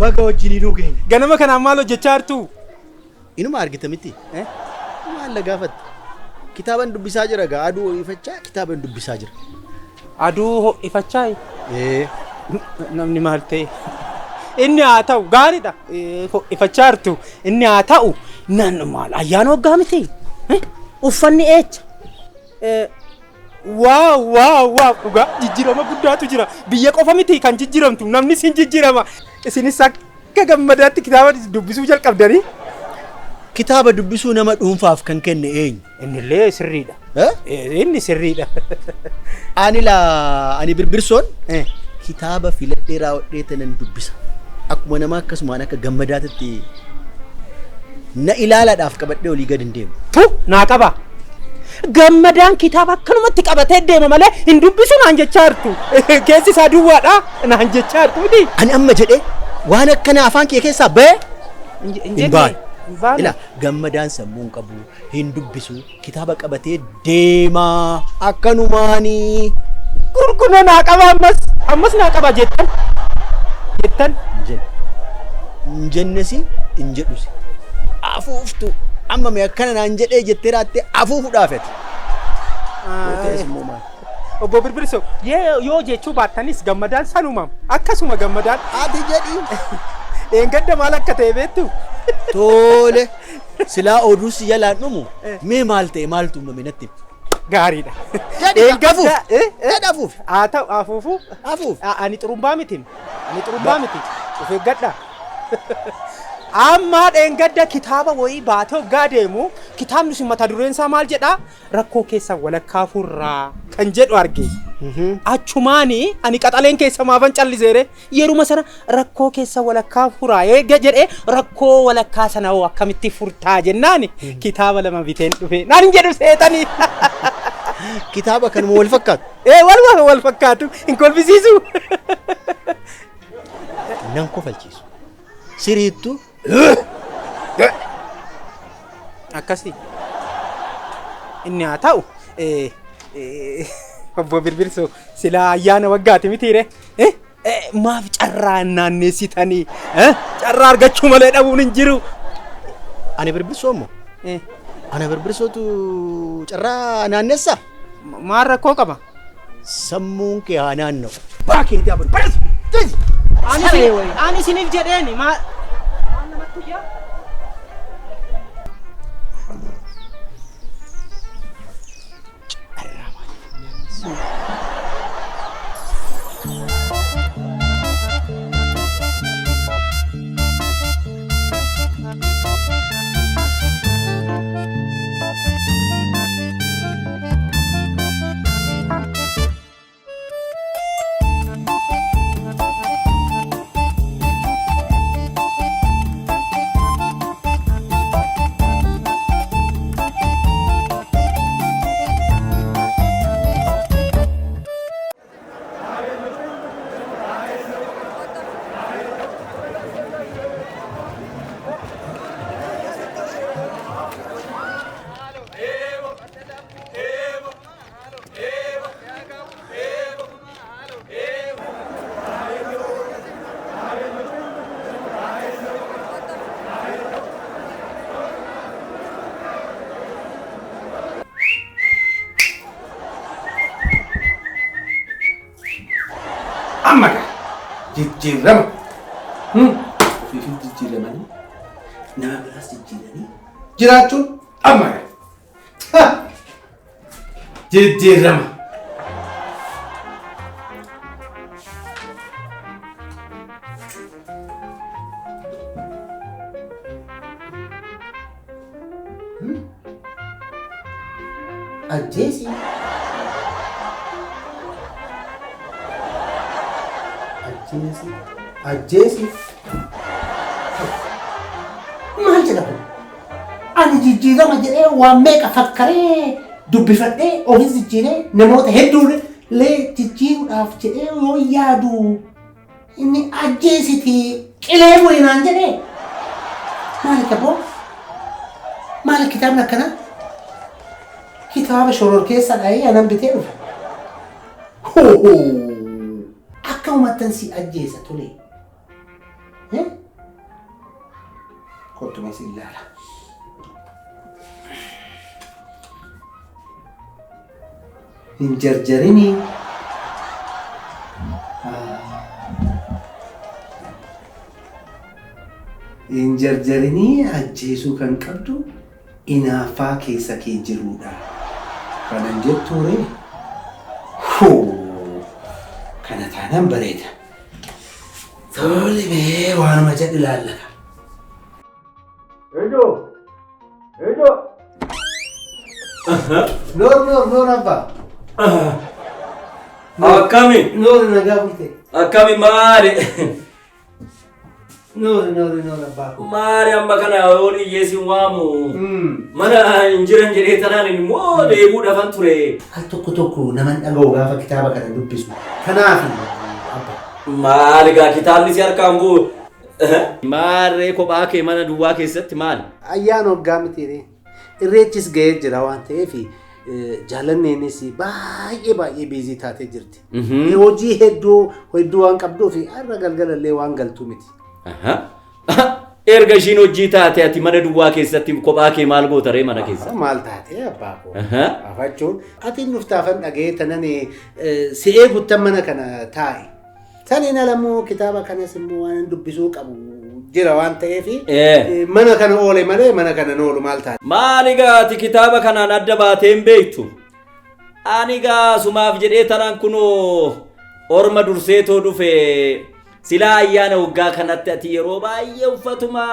Baga wajjiniinuu geenye. Ganama kanaan maal hojjechaa jirtu? Inuma argita miti? Maal na gaafatta? Kitaaban dubbisaa jira gaa aduu ho'ifachaa kitaaban dubbisaa jira. Aduu ho'ifachaa? Ee. Namni maal ta'e? Inni haa ta'u gaariidha. Ho'ifachaa jirtu. Inni haa ta'u nan maal ayyaana waggaa miti? Uffanni eecha? Waaw waaw waaw dhugaa jijjiirama guddaatu jira. Biyya qofa miti kan jijjiiramtu namnis hin jijjiirama. Isinis akka gammadaatti kitaaba dubbisuu jalqabdanii. Kitaaba dubbisuu nama dhuunfaaf kan kenne eenyu? Innillee sirriidha. Inni sirriidha. Ani laa ani birbirsoon kitaaba filadhee raawwadhee tanan dubbisa. Akkuma namaa akkasumaan akka gammadaatitti na ilaalaadhaaf qabadhee olii gad hin deemu. Tu naa qaba. Gammadaan kitaaba akkanumatti qabatee deema malee hin dubbisu naan jechaa jirtu. Keessi isaa duwwaadha naan jechaa jirtu miti. Ani amma jedhee waan akkana afaan kee keessaa ba'e hin baane. Ila gammadaan sammuu hin qabu, hin dubbisu, kitaaba qabatee deemaa akkanumaanii. Gurguna naa qaba ammas ammas naa qaba jettan jettan. Hin jennesi hin jedhusi. Afuuftu amma mee akkana naan jedhee jettee raattee afuufuudhaaf ati. Yoo ta'es immoo maal? Obbo Birbirso yoo jechuu baattanis gammadaan sanuma akkasuma gammadaan. Ati jedhi. Dheengadda maal akka ta'e beektu? Tole silaa oduu si jalaan dhumu mee maal ta'e maaltu uumame natti himi. Gaariidha. Jedhi afuuf. Jedhi afuuf. Haa ta'u afuufu. Afuuf. Ani xurumbaa miti. Ani xurumbaa miti. Of eeggadha. Amma dheengadda kitaaba wayii baatee hoggaa deemu kitaabni sun mata dureen isaa maal jedhaa? Rakkoo keessa walakkaa furraa kan jedhu arge. Achumaani ani qaxaleen keessa maafan calliseere yeruma sana rakkoo keessa walakkaa furaa eega jedhee rakkoo walakkaa sana hoo akkamitti furtaa jennaani kitaaba lama biteen dhufe naan hin jedhu seetanii. Kitaaba kanuma wal fakkaatu. Ee wal wal fakkaatu hin kolfisiisu. Nan kofalchiisu. Siriittu. Akkasi. Inni haa ta'u obbo Birbirso silaa ayyaana waggaati mitiire. Maaf carraa naanneessitanii carraa argachuu malee dhabuun hin jiru. Ani Birbirso immoo? Ana Birbirsotu carraa naannessaa? Maal rakkoo qaba? Sammuun kee haa naanna'u. Baa keetii haa badu. Ani isiniif jedheeni maal namatti ijaa? Amma gaa jijjiirama. Ofiifis jijjiiramanii nama biraas jijjiiranii jiraachuun amma gaa. Jijjiirama. Ajjeesi. Ajjeesi. Ajjeesi. Maal jedha kun? Ani jijjiirama jedhee waan meeqa fakkaree dubbifadhee ofis jijjiiree namoota hedduu illee jijjiiruudhaaf jedhee yoo yaadu inni ajjeesiti qilee bu'i naan jedhee. Maali qaboo? Maali kitaabni akkanaa? Kitaaba shororkeessaa dhahee anan bitee dhufe. Hoo! Akka uummattan si ajjeesa tole. Kottu mee si ilaala. Hin jarjarinii. Hin jarjarinii ajjeesuu kan qabdu inaaffaa keessa kee jirudha. Kanan jettuure hoo kana taanaan bareeda. Tole mee waanuma jedhu ilaalla. Ejoo! Ejoo! Noor noor noor abbaa. Akkami? Noor nagaa bulte. Akkami maali? Noor noor noor abbaa koo. Maali amma kana yoo dhiyyeessin waamu? Mana hin jiran jedhee tanaan immoo deebuu dhafan ture. Al tokko tokko naman dhaga'u gaafa kitaaba kana dubbisu. Kanaaf abbaa. Maali gaa kitaabni si harkaan bu'u? Maarree kophaa kee mana duwwaa keessatti maali? Ayyaana waggaa miti. Irreechis ga'ee jira waan ta'eef jaalanneenis baay'ee baay'ee biizii taatee jirti. Hojii hedduu hedduu waan qabduuf har'a galgalallee waan galtuu miti. Erga ishiin hojii taate ati mana duwwaa keessatti kophaa kee maal goota ree mana keessa? Maal taate abbaa koo? Afachuun ati nuftaafan dhaga'ee tanan si eeguttan mana kana taa'e. Saniin alammoo kitaaba kanas immoo waan dubbisuu qabu jira waan ta'eef mana kana oole malee mana kana oolu maal taate? Maali gaa ati kitaaba kanaan adda baatee hin beektu? Ani gaa sumaaf jedhee tanaan kunoo orma durseetoo dhufe silaa ayyaana waggaa kanatti ati yeroo baay'ee uffatuma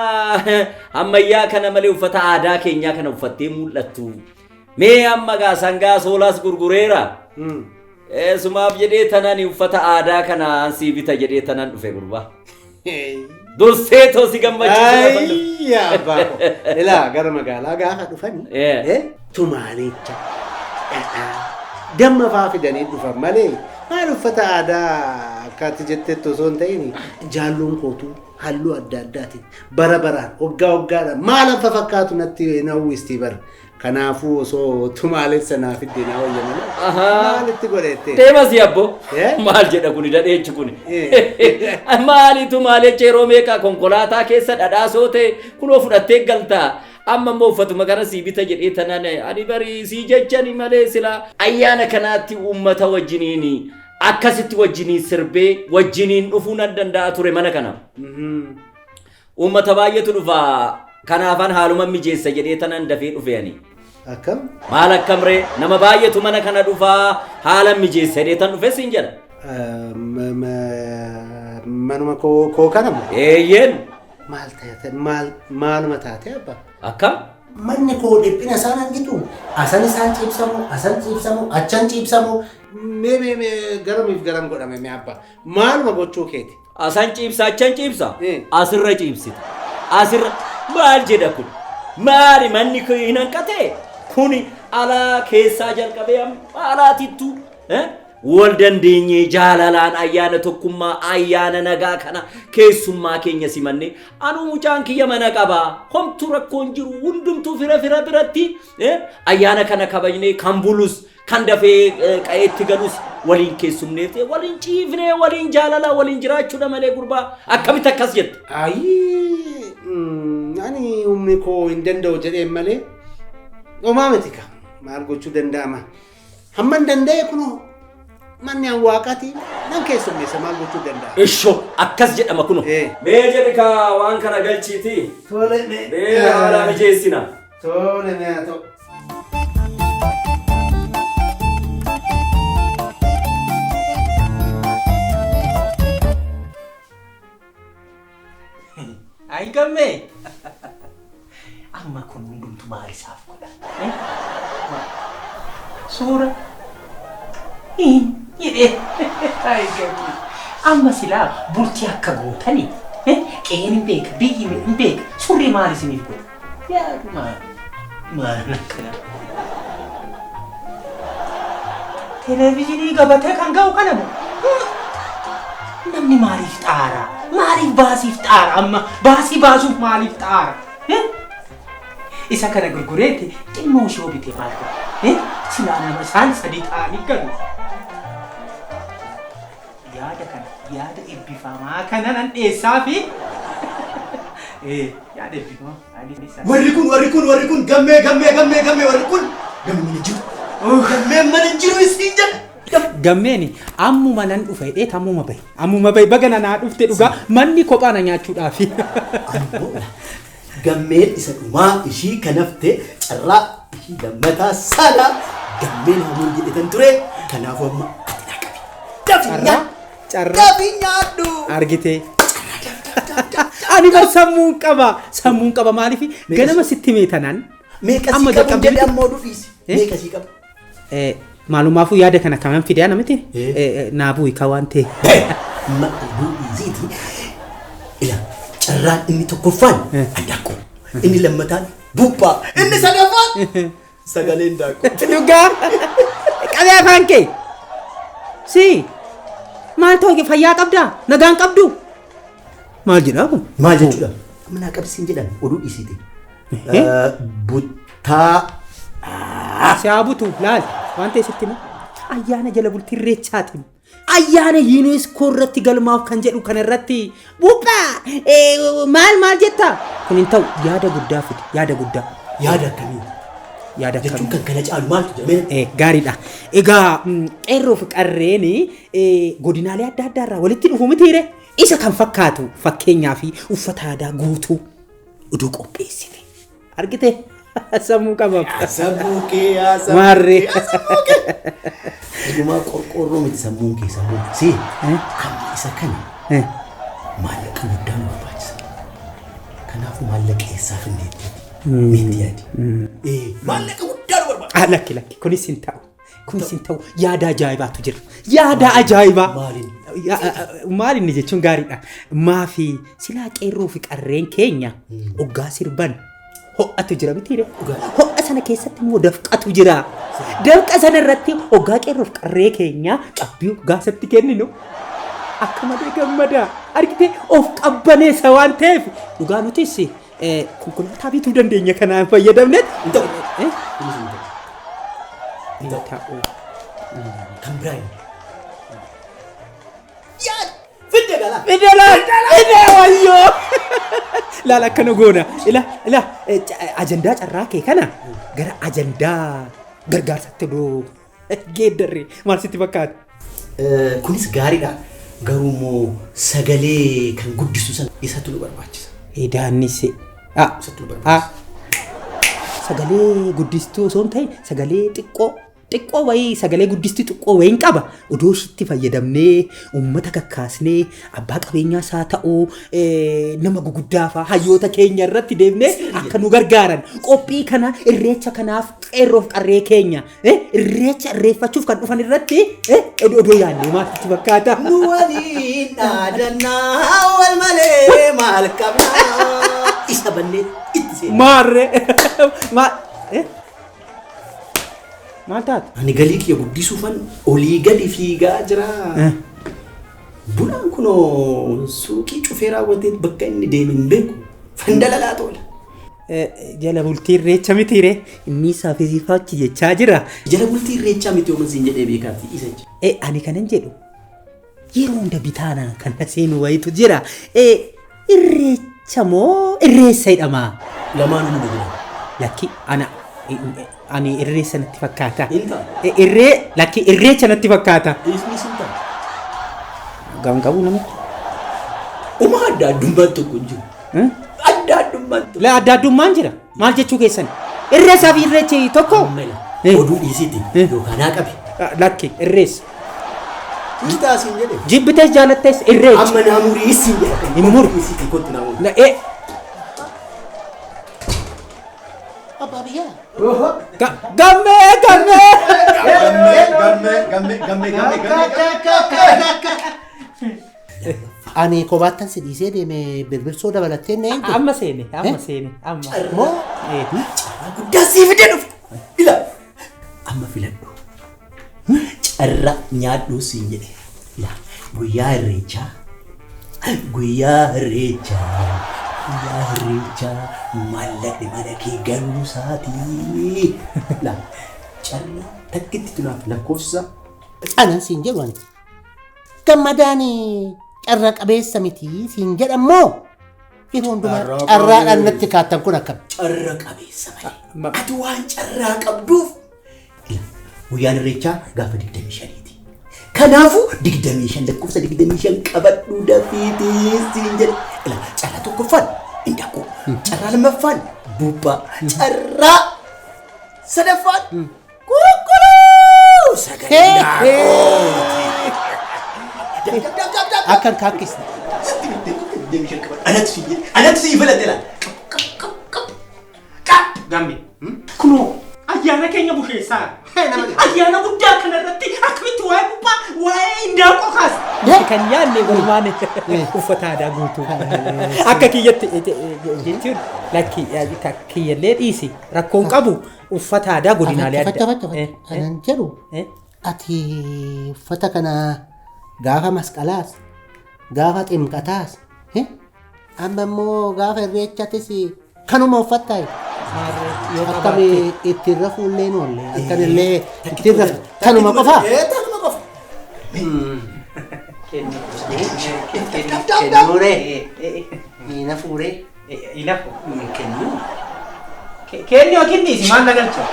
ammayyaa kana malee uffata aadaa keenyaa kana uffattee mul'attu. Mee amma gaa sangaa soolaas gurgureera. Sumaaf jedhee tanaan uffata aadaa kana ansii bita jedhee tanaan dhufe gurbaa. Durseetoo si gammachiisu. Ayyaa abbaa koo. Ilaa gara magaalaa gaafa dhufani tumaalecha dhadhaa damma fa'aa fidanii dhufan malee maal uffata aadaa akka ati jettetti osoo hin ta'in jaalluun kootu halluu adda addaatiin bara baraan waggaa waggaadhaan maal akka fakkaatu natti na uwwisti bara. Kanaafuu osoo tumaalessa naa fidde naa wayya malee maalitti godhette? Deemas yabbo. Maal jedha kuni dhadheechi kuni? Maali tumaalecha yeroo meeqa konkolaataa keessa dhadhaa soo ta'e kunoo fudhattee galtaa. Amma immoo uffatuma kana sii bita jedhee tanaan ani barii sii jechani malee silaa ayyaana kanaatti uummata wajjiniin akkasitti wajjiniin sirbee wajjiniin dhufuu nan danda'a ture mana kana. Uummata baay'eetu dhufa kanaafan haaluma mijeessa jedhee tanan dafee dhufe ani. Akkam? Maal akkam ree nama baay'eetu mana kana dhufaa haala mijeessa jedhee tan dhufe siin jedha. Manuma koo kana moo? Eeyyeen. Maal taate maaluma taate abbaa? Akkam? Manni koo dhiphina isaan argitu asan isaan ciibsamu asan ciibsamu achan ciibsamu mee mee mee garamiif garam godhame mee abbaa maaluma gochuu keeti? Asan ciibsa achan ciibsa asirra ciibsita asirra maal jedha kun maali manni koo hin hanqate kuni alaa keessaa jalqabee amma alaatittu wal dandeenyee jaalalaan ayyaana tokkummaa ayyaana nagaa kana keessummaa keenya simannee anuu mucaan kiyya mana qabaa homtuu rakkoon jiru hundumtuu fira fira biratti ayyaana kana kabajnee kan bulus kan dafee qa'eetti galus waliin keessumnee waliin ciifnee waliin jaalala waliin jiraachuudha malee gurbaa akkamitti akkas jetta? Ayii ani humni koo hin danda'u jedheen malee homaa miti ka maal gochuu danda'ama hamma hin danda'e kunoo manni an waaqaati nan keessummeessa maal gochuu danda'a? Ishoo akkas jedhama kunoo. Mee jedhi ka waan kana galchiiti. Tole mee. Mee haala mijeessina. Tole mee haa ta'u. Ayi gammee. Amma kun hundumtu maal isaaf godha? Suura. Jedhee. Ayi gammee. Amma silaa bultii akka gootanii qe'een hin beeka biyyi hin beeka surri maal isiniif godha? Yaaduma maal akkana. Televezyiinii gabatee kan ga'u kana moo? Namni maaliif xaara? Maaliif baasiif xaara amma? Baasii baasuuf maaliif xaara? Isa kana gurgureetti xinnoo ishee bitee maal godha? Silaa nama isaan sadii ta'anii galu. Yaada kana yaada eebbifamaa kana nan dhiyeessaa fi Yaada eebbifamaa. Warri kun warri kun warri kun gammee gammee gammee gammee warri kun gammee mana jiru. Gammeen mana jiru isiin jedha. Gammeeni ammuma nan dhufa jedhee ammuma bahe. Ammuma bahe baga naa dhufte dhugaa manni kophaa na nyaachuudhaafi. Gammeen isa dhumaa ishii kanafte carraa ishii lammataa sana gammeen hamuun jedhetan ture. Kanaafuu amma ati naa qabi. Dafi nyaadhu. Carraa. Dafi nyaadhu. Argitee. Ani bar sammuun qaba. Sammuun qaba maaliif ganama sitti meetanaan. Meeqa Amma sii qabu jalqabdi jedhe miti? amma oduu dhiisi. Meeqa sii qabu? Maalumaafuu yaada kana kaman fidee namatti naa bu'i ka waan ta'e. Ma oduu dhiisiiti. Ila carraan inni tokkoffaan handaaqqoo. Inni lammataan buphaa. Inni sadaffaan sagalee handaaqqoo. Dhugaa qabee afaan kee. Si maal ta'u fayyaa qabdaa nagaan qabdu. Maal jedhaa kun? Maal jechuudha? Amma naa qabsiin jedhan oduu dhiisiiti. Buttaa. Si haa butu laal waan ta'e sitti himu. Ayyaana jala bultii irreechaati. Ayyaana UNESCO irratti galmaaf kan jedhu kana irratti buphaa maal maal jetta? Kun hin ta'u yaada guddaa fide yaada guddaa. Yaada akkamii? Yaada Jechuun akkamii? kan kana caalu maaltu jira? Gaariidha. Egaa qeerroo fi qarreen godinaalee adda addaa irraa walitti dhufu mitiire. Isa kan fakkaatu fakkeenyaa fi uffata aadaa guutuu oduu qopheessite. Argite? Sammuu qaba. Sammuu kee yaa sammuu Maarree. kee, yaa sammuu kee. Dhugumaa qorqoorroo miti sammuun kee sammuun si amma isa kana maallaqa guddaa nu barbaachisa. Kanaafuu maallaqa eessaa finneetti? Meetti yaadi. Maallaqa guddaa nu barbaachisa. Ah, lakki lakki kunis hin ta'u. Kunis hin ta'u yaada ajaa'ibaatu jira. Yaada ajaa'ibaa. Maaliin? Maal inni jechuun gaariidha. Maafi silaa qeerroo fi qarreen keenya hoggaa sirban ho'atu jira mitiire. Ho'a sana keessatti immoo dafqatu jira. Dafqa sana irratti hoggaa qeerroo fi qarree keenya cabbii hoggaa isatti kenninu akka malee gammada. Argitee of qabbaneessa waan ta'eef dhugaa nutis konkolaataa bituu dandeenya kanaan fayyadamneet. Hin ta'u. Eh? Kunis hin ta'u. Hin ta'u. Kan biraa hin. Yaad! Fidde galaa! Fidela! Fide wayyoo! Laala akkana goona. Ila ila ajandaa carraa kee kana gara ajandaa gargaarsaatti odoo geeddarre maal sitti fakkaata? Kunis gaariidha. Garuu immoo sagalee kan guddisu sana isatu nu barbaachisa. Daannis. Isatu nu barbaachisa. Sagalee guddistuu osoo hin ta'in sagalee xiqqoo xiqqoo wayii sagalee guddistuu xiqqoo wayiin qaba. Odoo ishiitti fayyadamnee uummata kakkaasnee abbaa qabeenyaa isaa ta'uu nama guguddaa fa'aa hayyoota keenya irratti deemnee akka nu gargaaran qophii kana irreecha kanaaf qeerroof qarree keenya irreecha irreeffachuuf kan dhufan irratti odoo yaadnee maal sitti fakkaata? Nu waliin dhaadannaa wal malee maal qabnaa? Isa bannee itti seena. Maarree maal maal taate? Ani galii kiyya guddisuufan olii gadi fiigaa jira. Bunaan kunoo suuqii cufee raawwatee bakka inni deeme hin beeku. Fandalalaa tola. Jala bultii irreecha mitiire inni isaaf isiifachi jechaa jira. Jala bultii irreechaa miti ooman siin jedhee beekaati isa jecha. Ani kanan jedhu yeroo hunda bitaanaan kan na seenu wayitu jira. Irreecha moo irreessa jedhama? Lamaanuu numa jira. Lakki ana ani irreessa natti fakkaata. Hin ta'a. Irree lakki irreecha natti fakkaata. Isnis hin ta'a. Gaan qabu namichi. Uma adda addummaan tokko hin jiru. Adda addummaan tokko. La adda addummaan jira. Maal jechuu keessan? Irreessaa fi irreechi tokko. Amma ila oduu dhiisiiti yookaan haa qabi. Lakki irreessa. Hin ta'a siin jedhe. Jibbites jaalattes irreecha. Amma naa murii siin jedha. Hin muru. Dhiisiiti kottu naa murii. La Abbaa biyyaa. Gammee gammee. Gammee gammee gammee gammee gammee. Ani kophaattan si dhiisee deeme birbirsoo dabalattee na eegde. Amma seene amma seene amma. Moo Guddaa sii fidee dhufe. Ila amma filadhu. Carraa nyaadhu siin jedhe. Ila guyyaa irreechaa guyyaa irreechaa guyyaa irreechaa maallaqni mana kee galuu isaatii. Ila carraa takkitti tunaaf lakkoofsa. Anan siin jedhu ani. Gammadaan carra qabeessa miti siin jedhammoo Yeroo hundumaa carraadhaan natti kaattan kun akkam? Carra qabeessa malee. Ati waan carraa qabduuf guyyaan irreechaa gaafa 25ti. Kanaafuu 25 lakkoofsa 25 qabadhuu dafiitii siin jedhe. Ilaa carraa tokkoffaan indaanqoo, carraa lammaffaan buuphaa, carraa sadaffaan qulqulluu sagalee indaanqooti. Akka hin kaakkisne. Anatu si jedhe, anatu si filadhe laal. Qab. Gamme. Kunoo ayyaana keenya busheessaa. Ayyaana guddaa kanarratti akkamitti waa'ee buuphaa waa'ee indaanqoo kaasa. Kan yaadne walumaan uffata aadaa guutuu. Akka kiyyatti jechuun lakki kiyyallee dhiisi rakkoon qabu uffata aadaa godinaalee adda. Fatta fatta. Kanan jedhu ati uffata kana gaafa masqalaas gaafa ximqataas amma immoo gaafa irreechatis kanuma uffattaa. Akkami ittiin rafuullee noolle akkanillee ittiin rafu kanuma qofaa. Kanuma qofa. Kennuuree. Miina fuuree. Ilafu. Kennuu. Kenni yookiin dhiisi maal nagalcha?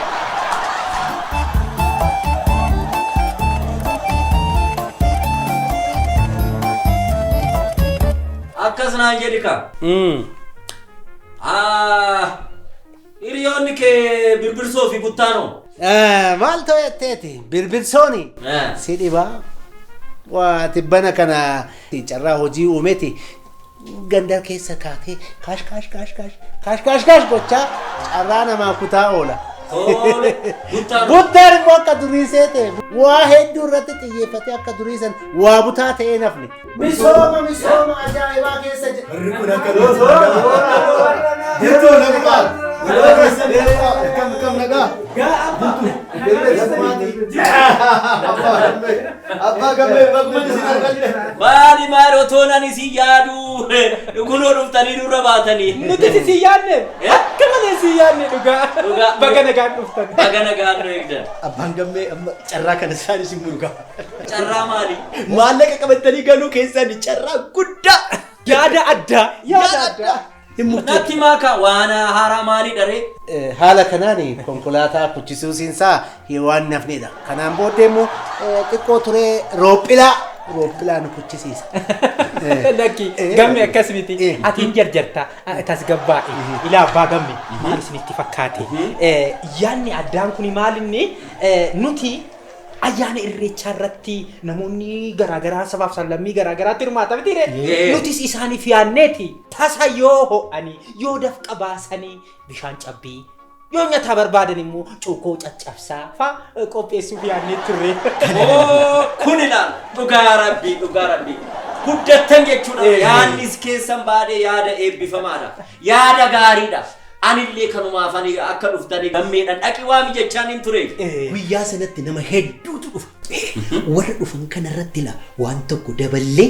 Akkas naan jedhi ka. Hiriyoonni kee Birbirsoo fi Buttaanoo. Maal ta'e jetteeti Birbirsooni. Si dhibaa. Waa tibbana kana carraa hojii uumeeti. Ganda keessa kaatee kaash kaash kaash kaash kaash kaash kaash gochaa carraa namaa kutaa oola. Tole. Buttaanoo. Buttaan immoo akka durii seete waa hedduu irratti xiyyeeffatee akka durii san waa butaa ta'ee nafne. Misooma misooma ajaa'ibaa keessa jira. Warri kun akka Jirtuu nagumaa. Akkam akkam nagaa. Abbaa gammee baguma isin argaa jira. Maali maali otoo nani si yaadu kunoo dhuftanii nurra baatanii. Nuti si yaadne akka malee si yaadne dhugaa. Dhugaa. Baga nagaan dhuftan. Baga nagaan nu eegdan. Abbaan gammee amma carraa kana isaan isin murugaa. Carraa maali? Maallaqa qabatanii galuu keessan carraa guddaa. Yaada addaa. Yaada addaa. Hin murteessu. Natti maaka waan haaraa maalii dharee? Haala kanaan konkolaataa kuchisuusiinsaa waan nafnedha. Kanaan booddee immoo xiqqoo turee roophilaa nu kuchisiisa. Lakki gamme akkas miti. Ati hin jarjarta tasgabbaa'e. Ilaa abbaa gamme maal isinitti fakkaate? Yaadni addaan kun maal inni nuti ayyaana irreechaa irratti namoonni garaagaraa sabaaf sablammii garaagaraatti hirmaata mitiire. Nutis isaaniif yaadneeti. Tasa yoo ho'anii yoo dafqa baasanii bishaan cabbii yoo nyaataa barbaadan immoo cuukkoo caccabsaa fa'a qopheessuuf yaadnee turre. Kun ilaal dhugaa rabbii dhugaa rabbii. Guddattan jechuudha. Yaadnis keessan baadhee yaada eebbifamaadha. Yaada gaariidha. Anillee kanumaaf ani akka dhuftanii gammeedhaan dhaqi waami jechaan hin ture. Guyyaa sanatti nama hedduutu dhufa. Warra dhufan kanarratti laa waan tokko daballee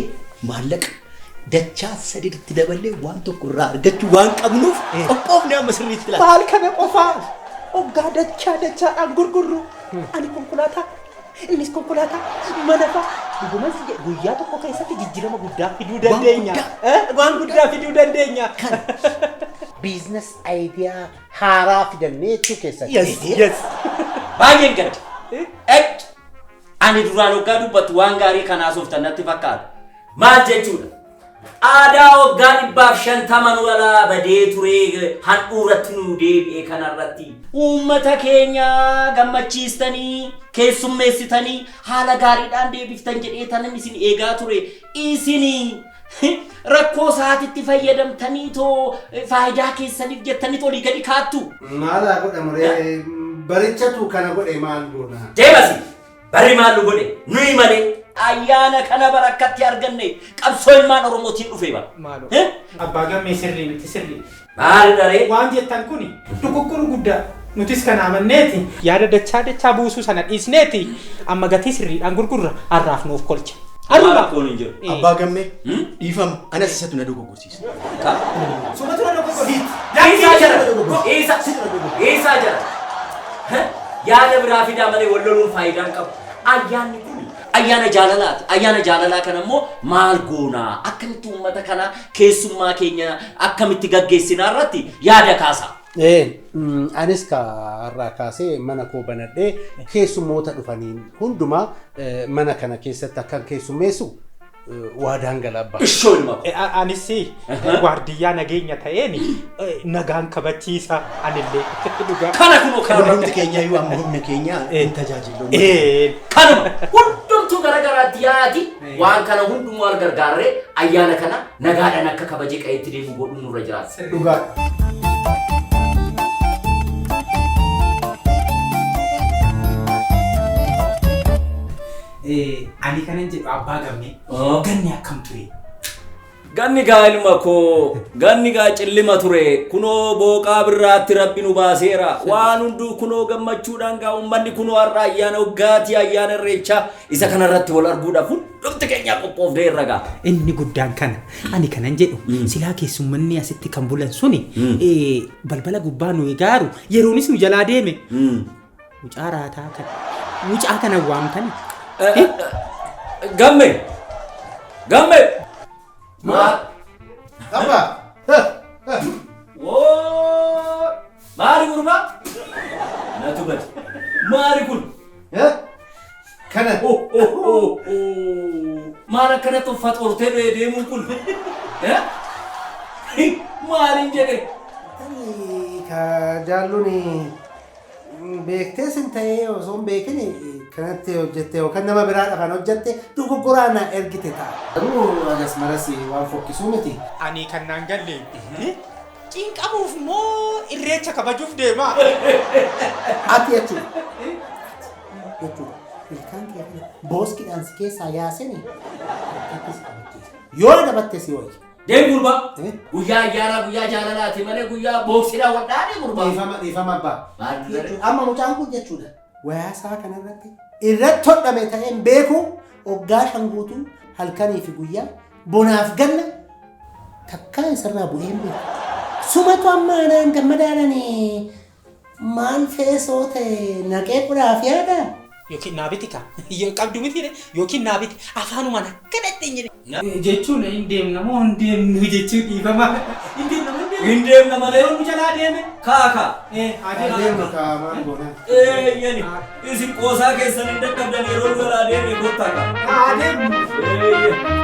maallaqa dachaa sadiitti daballee waan tokko irraa argachuu waan qabnuuf qophoofne amma sirriitti laala. Maal kana qofaa hoggaa dachaa dachaadhaan gurgurru ani konkolaataa innis konkolaataa mana fa'a dhugumas guyyaa tokko keessatti jijjiirama guddaa fiduu dandeenya. Waan guddaa fiduu dandeenya. Business idea haaraa fidannee jechuu keessatti. Yes, yes. Baay'een gadda. Ani duraan hoggaa dubbattu waan gaarii kanaa sooftan natti fakkaata. Maal jechuudha? Aadaa waggaa 150 nu alaa badee ture handhuuratti nu deebi'e kanarratti. Uummata keenya gammachiistanii keessummeessitanii haala gaariidhaan deebiftan jedhee tanan isin eegaa ture. Isinii rakkoo isaatitti fayyadamtanii too faayidaa keessaniif jettanii olii gadi kaattu. Maal haa godhamu ree barichatu kana godhe maal goona? Deemasi barri maal nu godhe nuyi malee ayyaana kana bara akkatti arganne qabsoo ilmaan Oromootiin dhufe bara. Maaloo. Abbaa gammee sirrii miti sirrii. Maal daree? Waan jettan kuni dogoggora guddaa nutis kana amanneeti. Yaada dachaa dachaa buusuu sana dhiisneeti amma gatii sirriidhaan gurgurra har'aaf nuuf kolcha. Har'uma rakkoon hin jiru. Abbaa gammee dhiifama anas isatu na dogoggorsiisa. Sumatu na dogoggorsiisa. Dhiisaa jara. Dhiisaa. Dhiisaa jara. Yaada biraa fidaa malee wal loluun faayidaa hin qabu. Ayyaanni kun Ayyaana jaalalaati. Ayyaana jaalalaa kana immoo maal goonaa? Akkamitti uummata kana keessummaa keenya akkamitti gaggeessinaa irratti yaada kaasa. Anis har'aa kaasee mana koo banadhee keessummoota dhufaniin hundumaa mana kana keessatti akkan keessummeessu waadaan gala abbaa. Ishoo ilma koo. Anis waardiyyaa nageenya ta'een nagaan kabachiisa anillee dhugaa. Kana kunoo kana Hundumti keenya iyyuu amma humna keenya hin tajaajilu. Kanuma hundumtuu gara garaatti yaa'ati waan kana hundumaa wal gargaarree ayyaana kana nagaadhaan akka kabajee qa'eetti deemu godhuun nurra jiraata. Dhugaa. Ani kanan jedhu abbaa gammee ganni akkam ture? Ganni gaa ilma koo ganni gaa cillima ture kunoo booqaa birraatti rabbi nu baaseera waan hunduu kunoo gammachuudhaan gaa uummanni kunoo har'a ayyaana waggaatii ayyaana irreechaa isa kanarratti wal arguudhaaf hundumti keenya qophoofnee irra gaa. Inni guddaan kana ani kanan jedhu silaa keessummanni asitti kan bulan suni balbala gubbaa nu gaaru yeroonis nu jalaa deeme. Mucaa raataa kana mucaa kana waamtani. Gamme! Gamme! Maal? Abbaa. Woo! Maali gurbaa? Natu bade. Maali kun? Kana. Maal akkanatti uffata hortee deemuun kun? Maaliin jedhe? Ka jaalluun beektees hin ta'ee osoo hin beekin kanatti hojjette yookaan nama biraa dhafan hojjette dogoggoraan na ergite ta'a. Garuu agas maras waan fokkisuu miti. Ani kan naan galle cinqamuuf moo irreecha kabajuuf deema? Ati jechuudha. Jechuudha. Ilkaan kee kana booskidhaan si keessaa yaaseni harkatti si qabachiisa. Yoo adabatte si wayya. Deemi gurbaa. Guyyaa ayyaanaa guyyaa jaalalaati malee guyyaa booksiidhaan wadhaanii gurbaa. Dhiifama dhiifama abbaa. Amma mucaan kun jechuudha. Wayaasaa kanarratti irratti hodhame ta'een beeku hoggaa shan guutuu halkanii fi guyyaa bonaaf ganna takkaa isarraa bu'ee hin beeku. Sumatu amma anaan gammadaadhaan maal feesoo ta'e naqee quraaf yaada. Yookiin naa biti kaa qabdu miti yookiin naa biti afaanumaan akkanatti hin jedhe. Jechuun hin deemna moo hin deemnu jechuun dhiifama. Hin deemna moo hin deemnu? Hin deemna malee. Nu jalaa deeme. Kaa kaa. Deemna kaa maal goona? Eeyyani isin qoosaa keessan hin dadhabdan yeroo nu jalaa deeme kottaa kaa. Haa deemnu. Eeyyee.